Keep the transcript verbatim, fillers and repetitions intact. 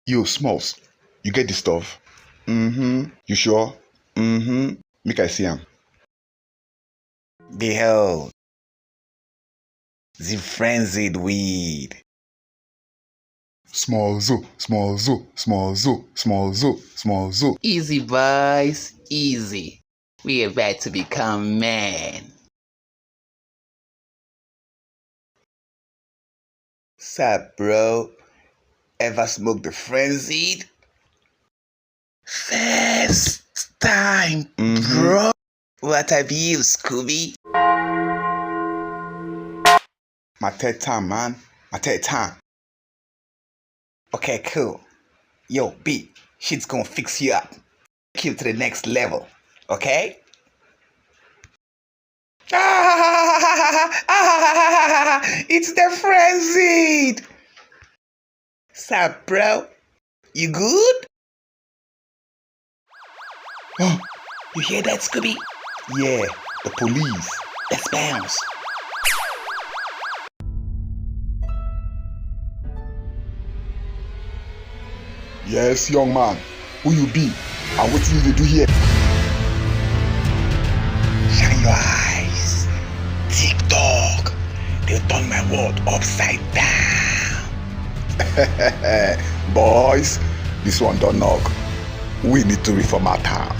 Yo, Smalls, you get the stuff? Mm-hmm. You sure? Mm-hmm. Make I see am. Behold, the frenzied weed. Small zo, small zo, small zo, small zo, small zo. Easy, boys, easy. We about to become men. Sup, bro? Ever smoke the frenzied? First time, mm-hmm, bro. What have you, Scooby? My third time, man. My third time. Okay, cool. Yo, B, shit's gonna fix you up. Take you to the next level, okay? It's the frenzied! Sup, bro? You good? Oh, you hear that, Scooby? Yeah, the police. Let's bounce. Yes, young man. Who you be? And wetin you dey do here? Shine your eyes. TikTok. They turn my world upside down. Boys, this one don knock. We need to reformat am.